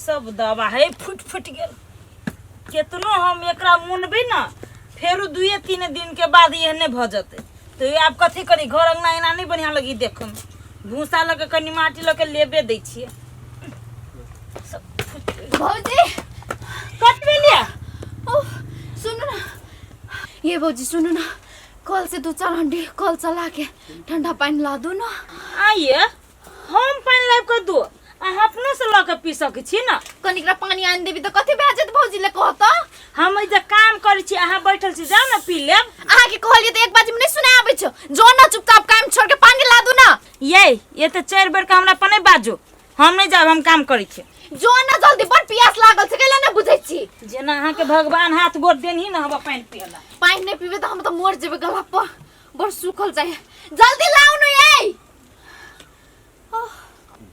सब दवा है फुट फुट गेल। केतनो हम एकरा मुनबै ने फेरो दुए तीन दिन के बाद एहने भऽ जेतै। तो ये आब कथी करी, घर अंगना एना नहीं बढ़िया लगी देखऽ में। भूसा लऽ के कनि माटी लऽ के लेबे दै छियै। सब फुटि गेल। भौजी कट भेलियै? ओह, सुनू ना ये भौजी, सुनू ना, कल से दू चार हंडी कल चला के ठंडा पानी ला दू ना। आइए हम पानि लाबि कऽ दू, अहाँ अपनो से लऽ कऽ पी सकै छी ने। कनिकरा पानी आनि देबी तऽ कथी भए जेत भौजी ले कह तऽ। हम एहि जे काम करै छी, अहाँ बैठल छी, जाउ ने पी लेब। अहाँके कहलियै तऽ एक बाजी में नहीं सुनाय आबै छौ, जो ना चुपचाप काम छोड़ के पानी ला दू ना। ये ये तऽ 4 बेर के हमरा पर नहीं बाजू, हम नहीं जाब, हम काम करै छी। जो ना जल्दी, बड़ प्यास लागल छै, कैला नहीं बुझै छी। जेना अहाँके भगवान हाथ गोड़ देनही ने हम पानि पियला। पानि नहीं पीबे तऽ हम तऽ मर जेबै, गला पर बड़ सूखल जाइ, जल्दी लाउ ने ये।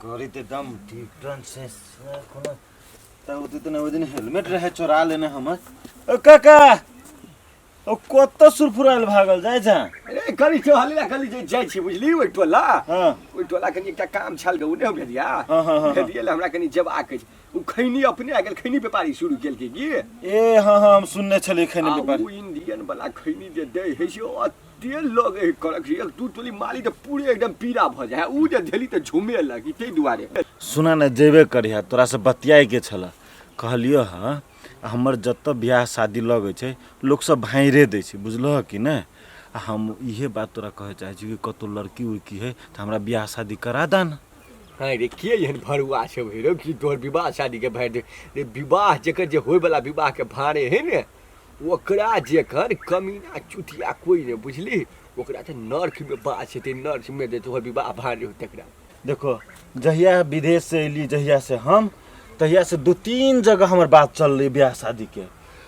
गाड़ी तो एकदम डिफरेंट से कोनो त ओते त ओइ दिन हेलमेट रहे चोरा लेने हमर। ओ काका, ओ कत सुरफुरायल भागल जाय छा? अरे कनी टहले ला कनी जे जाइ छी बुझली ओइ टोला। हाँ। ओइ टोला कनी एकटा काम छल गे, उ नहि भेलिया। हाँ, हाँ, हाँ, भेलिए ला हमरा कनी जेबाक अछि। उ खैनी अपने आ गेल, खैनी व्यापारी शुरू केलकै की? ए हाँ हाँ, हम सुनने छलियै खैनी आ व्यापारी। उ इंडियन वाला खैनी जे दै है से अते लगे है कड़क, एक दू टोली माली तऽ पूरे एकदम पीरा भऽ जाइ है, उ जे धेली तऽ झूमे लगी, ताहि दुआरे। सुना ने, जेबे करिहा, तोरा से बतियाए के छल। कहलियो हँ, हमर जतऽ बियाह शादी लगै छै लोक सब भाँड़े दै छै, बुझलह कि नहि? आ हम इहे बात तोरा कहै चाहै छी कि कतौ लड़की उड़की है तऽ हमरा बियाह शादी करा दा ने। हाँ रे, के एहन भरुआ सब है रे कि तोहर विवाह शादी के भाड़ दे रे? विवाह जेकर जे होय वाला विवाह के भाड़े है ने, ओकरा जेकर कमीना चुतिया कोई नहीं, बुझली? ओकरा तऽ नर्क में बास हेतै, नर्क में जे तोहर विवाह भाड़े हो तकरा। देखो, जहिया विदेश से अयली, जहिया से हम, तहिया से 2-3 जगह हमर बात चल रही ब्याह शादी के,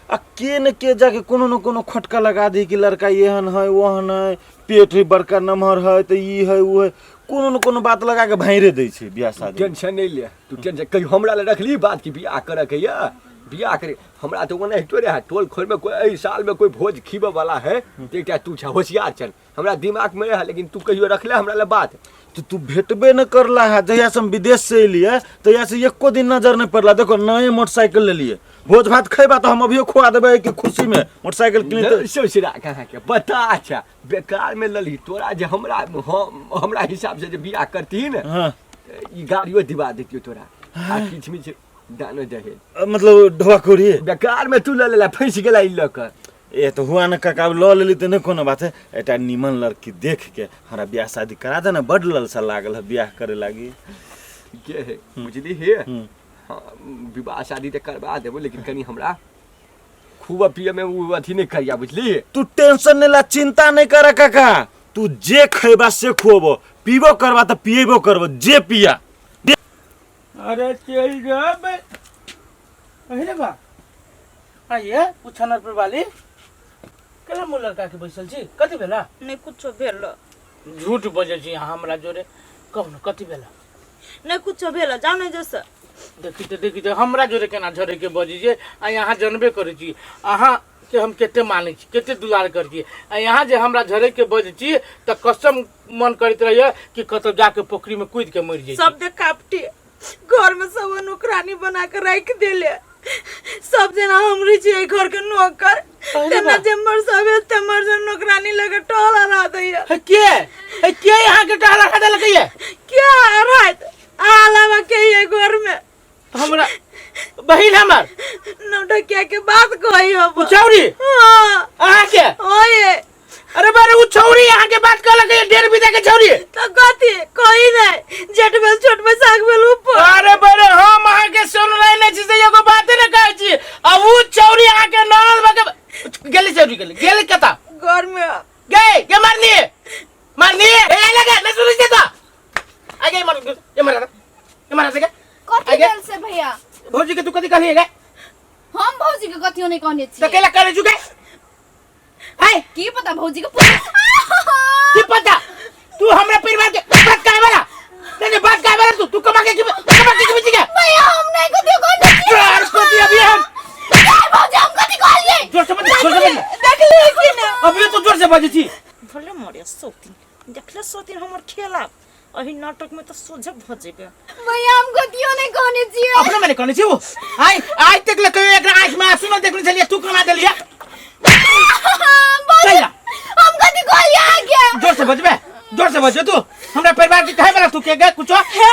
आ के न के जाके कोनो न कोनो खटका लगा दी कि लड़का एहन है ओहन है, पेट है बड़का नमहर है, तऽ ई है ओ है, कोनो न कोनो बात लगा के भाँड़े दै छै ब्याह शादी। टेंशन नहीं ले तू, टेंशन कहियो हमरा ले रखली बात कि बियाह करे के या बियाह करे, हमरा तऽ ओनाहितो रहे टोल खोल में कोई एहि साल में कोई भोज खीबे वाला है तऽ एकटा तू छह होशियार चल, हमरा दिमाग में रहे, लेकिन तू कहियो रखले हमरा ले बात? तो तू भेटबे न करला है, जहिया से हम विदेश से एलिए तहिया से एको दिन नजर नहीं पड़ला। देखो नए मोटरसाइकिल ले लिए, भोज भात खैबा तो हम अभियो खुआ देबै के खुशी में मोटरसाइकिल किन तो सोचरा कहाँ के बता। अच्छा बेकार में लली तोरा जे हमरा हम हमरा हिसाब से जे बियाह करती ने। हाँ। ई गाड़ियो दिवा देतियो तोरा आ किछ मिछ दानो दहेज। मतलब ढोआ कोरी बेकार में तू ल लेला, फंसि गेला ई लऽ कऽ। ए तो हुआ न काका, अब लऽ लेली तऽ नहि कोनो बात है, एकटा नीमन लड़की देख के हमरा बियाह शादी करा दे ना, बड ललसा लागल है बियाह करे लागी। के है बुझली हे। हाँ, विवाह शादी तऽ करवा देबो, लेकिन कनी हमरा खूब पिए में उ अथी नहीं करिया, बुझली? तू टेंशन नहीं ला, चिंता नहीं कर काका, तू जे खैबा से खुअबो, पीबो करबा तऽ पिएबो करबो, जे पिया। अरे चल जाबे अरे बा आइए उछानर पर वाली केला मुँह लड़का के बैसल छी, कथी भेला? नहीं कुछो भेल। झूठ बजै छी अहाँ हमरा जोरे, कहू ने कथी भेला? नहीं कुछो भेल, जाउ ने जैसे। देखी तऽ, देखी तऽ हमरा जोरे केना झरे के बजै छै। आ यहाँ जनबे करै छी अहाँ के हम कते मानै छी, कते दुलार करै छी, आ यहाँ जे हमरा झरे के बजै छी तऽ कसम मन करैत रहैया कि कतौ जाके पोखरी में कूद के मरि जाइ। सब देख कापटी घर में सब नौकरानी बना के रख देले, सब जना हमरी छी घर के नौकर, तेना जे मर सब तेमर से नौकरानी लगे टहला रहा दैया। हे के हे के यहाँ के टहला रहा देलकै ये? के रात आलावा के ये घर में हमरा बहिन हमर नौटकिया के बात कही हम। उ छौरी? हाँ। अहाँ के? ओए। अरे बारे उ छौरी अहाँ के बात कहलक ये 1.5 बीघा के छौरी। तो कथी कही नहीं, जेठ भेल छोट में साग भेल ऊपर। अरे बारे हम अहाँ के सुनले नहीं छी से एगो बात नहीं कहै छी। आ उ छौरी अहाँ के ननद बके गेली, छौरी गेली, गेली कता? घर में। गए, के मारनी? मारनी? ए लगा, नहीं सुनै छी तो। आगे मार, ये मारा, ये मारा से के? कथी आगे? भेल से भैया? भौजी के तू कथी कहलिए गे? हम भौजी के कथियो नहीं कहने छी। तो केला करे चुके? हाय। की पता भौजी के की पता? तू हमरा परिवार के बात काहे वाला? नहीं नहीं बात काहे वाला तू? तू कमा के कमा के की के? भैया हम नहीं कथियो कहने छी। यार कथी अभी हम? यार भौजी हम कथी कहलिए? जोर से बज, जोर से बज। देख लिए कि ना? अभी तो जोर से बजे छी। भले मरे सोतिन, देखले सोतिन हमर खेला। एहि नाटक में तऽ सोझे भऽ जेबै। भैया हम कथियो नहीं कहने छियै। अपने मने कहने छी ओ आइ आइ तक ले कहियो एकरा आँखि में आंसू न देखने छलियै, तू कना देलियै? भौजी, कैला? हम कथी कहलियै अहाँके? जोर से बजबे, जोर से बजबे तू हमरा परिवार के कहे वाला तू के गे कुछो? हे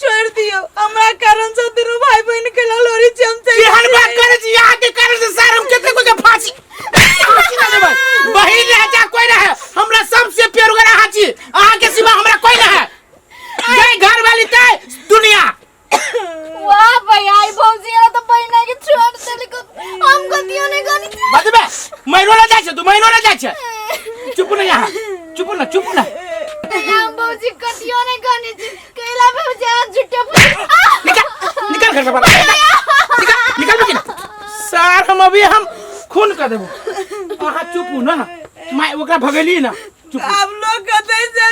छोड़ दियो, हमरा कारण से दुनू भाई बहन के ललोरी चमचे। केहन बात करे छी यहाँ के कारण से सर हम केते को के फांसी फांसी ना देबै। बहिन रहे चाहे कोई रहे, हमरा सबसे प्यार अहाँ छी, अहाँ के सिवा हमरा कोई ना है। जय घर वाली तय दुनिया। वाह भैया, आई भौजी एला तो बहिना के छोड़ देलको। हम कथियो नहीं कहने छियै। बजबे महीनो ना जाइ छै, तू महीनो ना जाइ छै। चुप ना यहाँ, चुप ना, चुप ना। भैया हम भौजी कथियो नहीं कहने छियै। कैला भौजी अहाँ झूठे फूसे। निकल, निकल घर से बाहर, निकल, निकल बेटी। सर हम अभी हम खून कर देबो। अहाँ चुप हो ना, माय ओकरा भगेली ना, चुप। आब लोग कहते से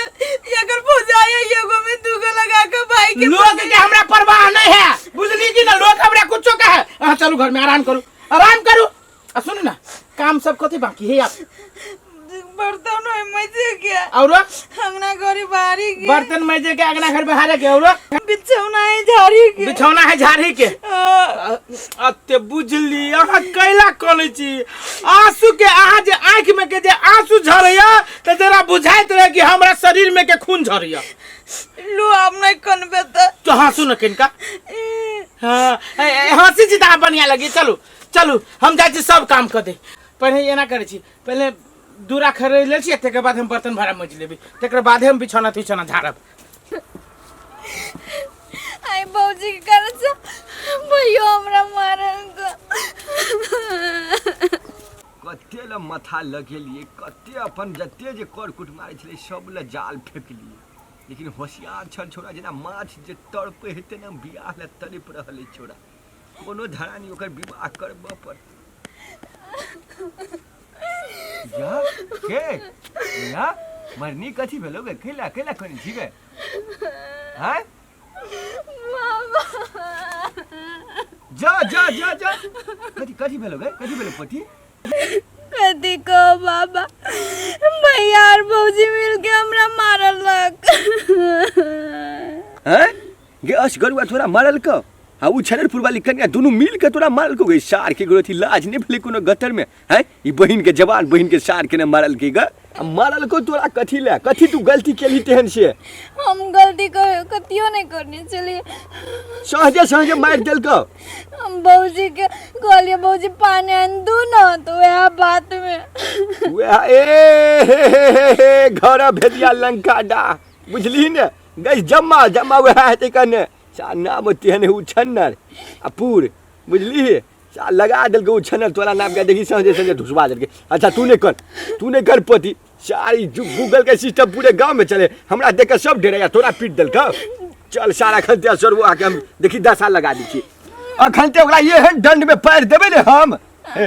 एकर भौजाई एगो में दूगो लगा के भाई के। लोग के हमरा परवाह नहीं है, बुझली कि ना? लोग हमरा कुछो कहे। अहाँ चलू घर में, आराम करू, आराम करू। आ सुनू ना, काम सब कथी बाकी है? आप बर्तन होय मजे के और अंगना घरी बाहरी के। बर्तन मजे के, अंगना घर बहारे के, और बिछौना है झाड़ी के। बिछौना है झाड़ी के। अते बुझली अहाँ कैला करै छी? आंसू के अहाँ जे आँखि में के जे आंसू झरैया तऽ जरा बुझाइत रहे कि हमरा शरीर में के खून झरैया। लो आप नहीं कनबे तऽ। तो हंसू न किनका। हाँ, हंसी छी तऽ अहाँ बढ़िया लगी। चलू चलू, हम जाइ छी सब काम कऽ दे। पहिले एना करै छी, पहिले दूरा खरीद लै छी, तकर बाद हम बर्तन भाड़ा मजि लेबै, तकर बादे हम बिछौना तिछौना झाड़ब। आई भौजी के कारण से भैया हमरा मारल। कते लए माथा लगेलियै, कते अपन जते जे कर कुट मारै छलै सब लए जाल फेकलियै, लेकिन होशियार छल छोरा, जेना माछ जे तड़पै है तेना बियाह लए तड़पि रहल अछि छोरा। कोनो धरा नहि, ओकर विवाह करबऽ पड़तै। जा के या मरनी, कथी भेलो गे? कैला कैला कनी छी गे? हैं जा जा जा जा, कथी कथी भेलो गे? कथी भेलो पति? कथी कहो बाबा, भैया और भौजी मिलके हमरा मारलक। हैं गे असगरुआ तोरा मारलक आ उ छनरपुर वाली कन्या दुनू मिल के तोरा मारलको गे? सार के गोरथी, लाज नहीं भेलै कोनो गतर में? हैं, ई बहिन के, जवान बहिन के सार के ने मारलकै ग? आ मारलको तोरा कथी ले? कथी तू गलती केलही तेहन से? हम गलती कथियो नहीं करने छलियै। सहजे सहजे मारि देलको? हम भौजी के कहलियै भौजी पानी आनि दू न, तऽ वएह बात में वएह। ए हे हे हे हे, घर भेदिया लंका डा, बुझली ने गई? जम्मा जम्मा वएह हेतै कने सा नाम तेहन है उछन्नर आ पूर, बुझली? सा लगा देलकै उछन्नर तोरा नाम के, देखी सहजे सहजे धुसवा देलकै। अच्छा तू नहीं कर, तू नहीं कर पति। सारी गूगल के सिस्टम पूरे गांव में चले, हमरा देख के सब डरे, तोरा पीट देलकै। चल सारा अखन ते सर आके हम देखी दशा लगा दै छी। अखन ते ओकरा एहन दंड में पैर देबै ने हम, हे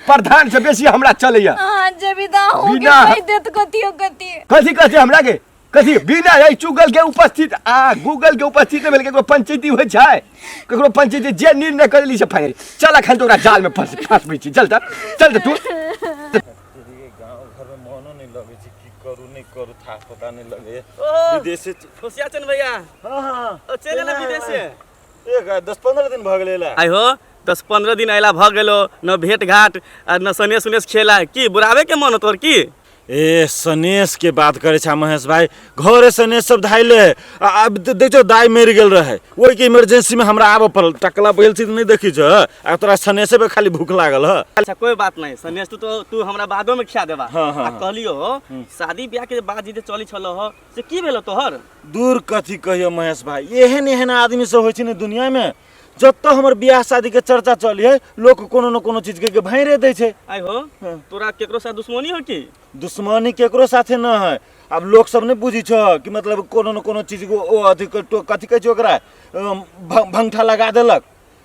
प्रधान से बेसी हमरा चलैया। अहाँ जेबी तऽ अहूँ के बिना- कहि देत कथियो कथी। कथी कथी हमरा के कथी? बिना एहि चुगल के उपस्थित आ गूगल के उपस्थित भेल ककरो पंचायती होइ छै? ककरो पंचायती जे निर्णय करेली से फाइनल। चल अखन तो ओकरा जाल में फंस फंसबै छी। चल तऽ, चल तऽ तू। गाँव घर में मनो नहीं लगे छै, की करू नहीं करू था पता नहीं लगे। ओ विदेश। खुशिया चंद भैया। हाँ हाँ। ओ चलि एला विदेश से? एक 10-15 दिन भऽ गेलै ला। आइ हो 10-15 दिन अयला भऽ गेलो, न भेंट घाट आ न सनेस उनेस खेला। की बुढ़ाबे के मन हो तोहर की? ए सनेस के बात करे छा महेश भाई, घरे सनेस सब धाइले है। आ अब देखो दाई मरि गेल रहे, ओहि के इमरजेंसी में हमरा आबऽ पड़ल। टकला बैल छी तऽ नहीं देखी छ, आ तोरा सनेसे पे खाली भूख लागल ह। अच्छा कोई बात नहीं, सनेस तू तो तू हमरा बादो में खिया देबा। हाँ, हाँ, आ हाँ। कहलियो शादी ब्याह के बाद जे चली छलो हो से की भेलो तोहर? दूर कथी कहियो महेश भाई, एहन एहन आदमी सब होइ छै ने दुनिया में, जतऽ हमर बियाह शादी के चर्चा चली है लोक कोनो न कोनो चीज के भैरे दै छै। आइ हो तोरा केकरो साथ दुश्मनी हो की? दुश्मनी केकरो साथे न है। आब लोक सब नहीं बुझी छ कि मतलब कोनो न कोनो चीज को ओ अथी कथी कहै छै ओकरा, भंगठा लगा देलक,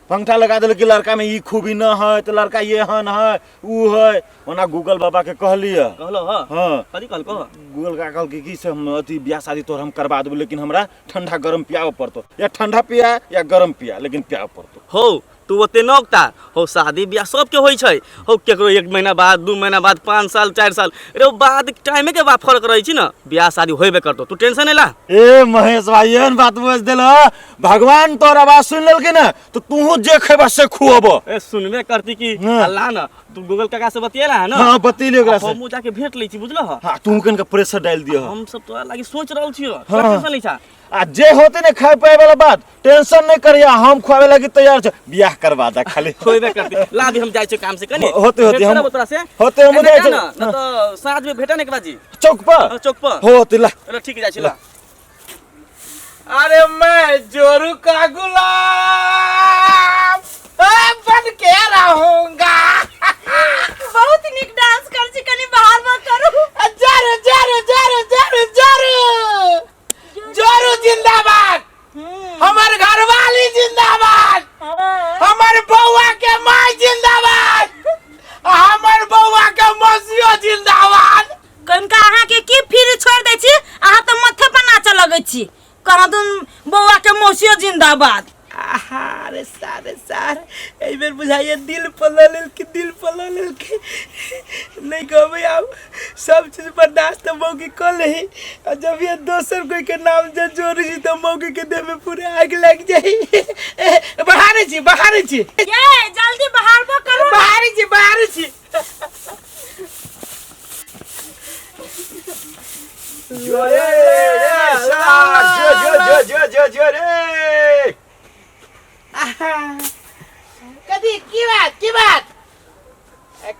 भंगठा लगा देलक कि लड़का में ई खूबी न है तो लड़का एहन है ऊ है। ओना गूगल बाबा के कहलियै। कहलो ह? हाँ। कथी कहलको? गूगल का कहलकै कि से हम अथी बियाह शादी तोहर हम करवा देबो, लेकिन हमरा ठंडा गरम पियाबऽ पड़तो, या ठंडा पिया या गरम पिया, लेकिन पियाबऽ पड़तो। हो तू ओते न उगता हो। शादी बियाह सबके होइ छै हो, केकरो 1 महीना बाद, 2 महीना बाद, 5 साल, 4 साल, रे बाद टाइमे के बाद फर्क रहै छै न, बियाह शादी होबे करतो, तू टेंशन नहीं ला। ए महेश भाई एहन बात बज देल, भगवान तोर आवाज सुन लेलकै ना तो तूहू जे खेबा से खुअब। ए सुनबे करती कि हाँ। अल्लाह न, तू गूगल काका से बतियेला है ना? हाँ बतियेली ओकरा से। हमहूँ जाके भेंट लै छी, बुझलह? हाँ तू कनका प्रेशर डाल दियो। हम सब तोरा लागी सोच रहल छियो, हाँ। टेंशन नहीं छा। आ जे होते ने खाए पाए वाला बात टेंशन नहीं करिया, हम खुआवे लागी तैयार छ, बियाह करवा दा खाली। होबे करती, ला भी हम जाइ छियो काम से कनी। होते होते भेंट हम करब तोरा से। होते हम एने जाइ जा छी। न, न तो साँझ में भेटा ने एक बाजी चौक पर। हाँ, चौक पर। होते ला। चलो ठीक जाइ छी ला। अरे मैं जोरू का गुलाम बन के रहूंगा। बहुत नीक डांस कर छी, कनी बाहर में करू। जरू जरू जरू जरू जरू जरू जिंदाबाद, हमर घरवाली जिंदाबाद, हमर बउआ के माय जिंदाबाद, हमर बउआ के मौसियो जिंदाबाद। कनका अहाँ के की फिर छोड़ दै छी, अहाँ तो माथे पर नाचऽ लगै छी, कहाँ तुम बउआ के मौसियो जिंदाबाद। आहा रे सारे सार, एहि बेर बुझाइए दिल पलऽ लेलकै, दिल पलऽ लेलकै। नहीं कहबै आब सब चीज बर्दाश्त तऽ मौगी कऽ लेही, आ जब ये दोसर कोई के नाम जे जोड़ै छी तऽ मौगी के देह में पूरे आगि लागि जाइ। बहारै छी, बहारै छी। ये जल्दी बहारबो करू ना। बहारै छी, बहारै छी। जोरे रे सार, जो जो जो जो जो जो रे। कथी की बात, की बात,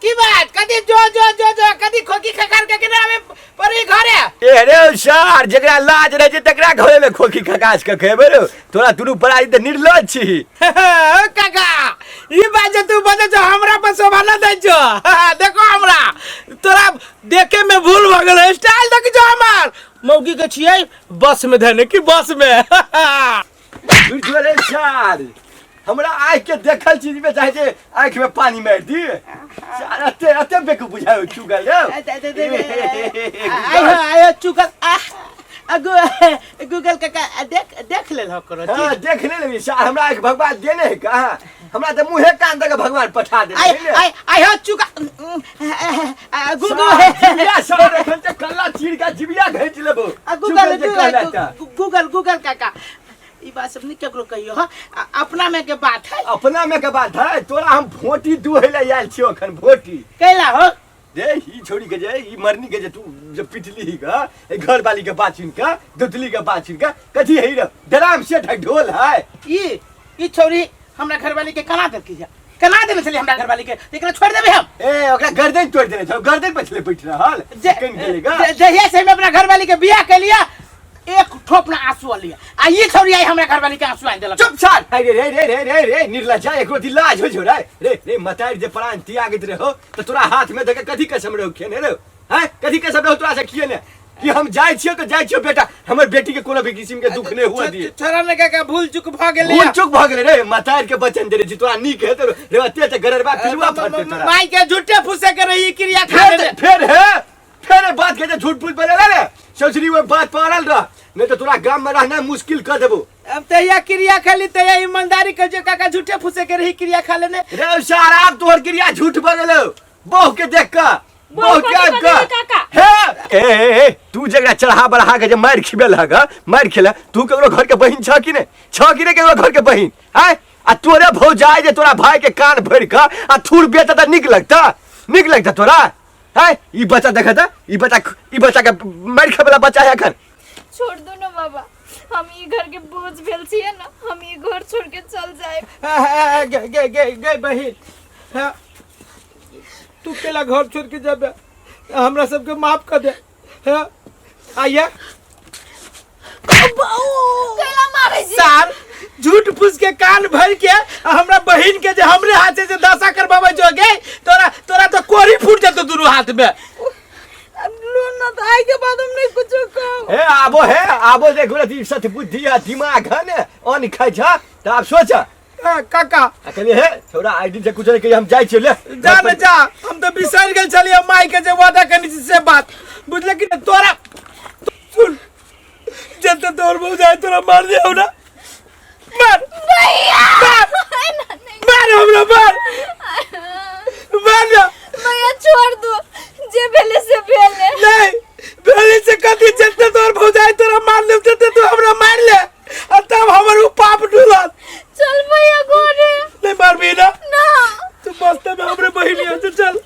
की बात, कथी जो जो जो जो कथी खोकी खकार के केना आबे पड़ी घरे? ए रे सार, जकरा लाज रहे छै तकरा घरे में खोखी खकास के खेबे रे, तोरा दुनू पराई तऽ निर्लज छी। काका ई बात जे तू बजै छौ हमरा पर शोभा न दै छौ। देखो हमरा तोरा देखे में भूल भऽ गेल, स्टाइल देखै छौ हमर मौगी के छियै बस में धने की बस में। रे सार, हमरा आँखि के देखल चीज में चाहे छै आँखि में पानी मारि दी सार, एते एते बेकूफ बुझाय चुगल रे। आयो आयो चुगल गूगल काका देख देख लेल हो करो। हाँ देख ले लेबी सार, हमरा आँखि भगवान देने है कहाँ, हमरा तऽ मुँहे कान दऽ के भगवान पठा देने आय है ने। आय आयो चुका गूगल जिबिया सार एखन तऽ कल्ला चीर के जिबिया घैंच लेबो। गूगल गूगल गूगल काका ई बात सब नहीं केकरो कहियो, हाँ अपना में के बात है। अपना में के बात है, तोरा हम भोटी दुहै ले आयल छियो अखन भोटी। कैला हो? दे ई छोड़ी के जे ई मरनी के जे तू जे पिटली ही गा, ए घर वाली के बात सुन के, दुतली के बात सुन के कथी है रे डराम से ढोल है। ई छोरी हमरा घरवाली के कना देलकी है, कना देने छली हमरा घरवाली के, एकरा छोड़ देबे हम? ए ओकरा गर्दन तोड़ देने छौ, गर्दन पर छले बैठ रहल कनि गेलै गा। जहिया से हम अपना घरवाली के बियाह केलिया एक ठोप ना आंसू अलिया, आ ई छौरी आई हमरा घरवाली के आंसू आनि देलक। चुप छाड़। रे रे रे रे रे रे निर्लज्जा, एकरो दिल लाज होइ छौ रे रे रे मतारि जे प्राण त्यागैत रहो त तोरा हाथ में दके कथी कसम रहो खेने रहो, हैं कथी कसम रहो तोरा से खियने कि हम जाइ छियो त जाइ छियो बेटा, हमर बेटी के कोनो भी किसिम के दुख नहीं हुआ दिए। छोड़ा ने काका, भूल चूक भ गेलै। भूल चूक भ गेलै रे, मतारि के वचन देने छी तोरा नीक हेतौ रे, ओते त गररबा पिलुआ फटतै तोरा। माई के झूठे फूसे के रही क्रिया खा फेर लेने। फेर हे फेर बात के झूठ फूस बोले रे ससुरी, वो बात पड़ल रह नहीं तो तोरा गाम में रहना मुश्किल कर देबो। अब तहिया क्रिया खाली तहिया ईमानदारी कर जो काका झूठे फूसे के रही क्रिया खा लेने। रे सारा अब तोहर क्रिया झूठ बनेलो, बहू के देख के, बहू के आबि के। काका। हे, ए, ए, ए, तू जकरा चढ़ा बढ़ा के जे मारि खिबेल हक, मारि खेला, तू केकरो घर के बहिन छ कि नहि? छ कि नहि केकरो घर के बहिन? आँय? आ तोरे भौजाइ जे तोरा भाई के कान भरि के आ थूर बेचत त नीक लगता? नीक लगता तोरा? हैं? ई बच्चा देखत है? ई बच्चा, ई बच्चा के मारि खाय वाला बच्चा है एखन। छोड़ दो ना बाबा, हम ई घर के बोझ भेल छियै ना, हम ई घर छोड़ के चल जाए। गे गे गे गे बहिन, हाँ, तू केला घर छोड़ के जाबे, हमरा सबके माफ कर दे। हाँ, आइया। केला मारे छी? सार झूठ फूस के कान भर के आ हमरा बहिन के जे हमरे हाथ से दशा करबाबै जो गे, तोरा तोरा तो कोरी फूट जेतो दुनू हाथ में। लो ना तो आइ के बाद हम नहीं कुछो कहब। हे आबो, हे आबो, देखो रे सत बुद्धि आ दिमाग है ने अन्न खाइ छ त आब सोच। काका आ कहलिए हे छोरा आइ दिन से कुछ नहीं कहिए, हम जाइ छियै ले। जा ने जा, हम तो बिसरि गेल छलियै माई के जे वादा करने छी से बात बुझले कि नहीं? तोरा सुन जब तक तोर बहु जाए तोरा मार दिया ना, मार भैया मार नहीं, मार। मस्त में हमरे बहिनी है, चल चल।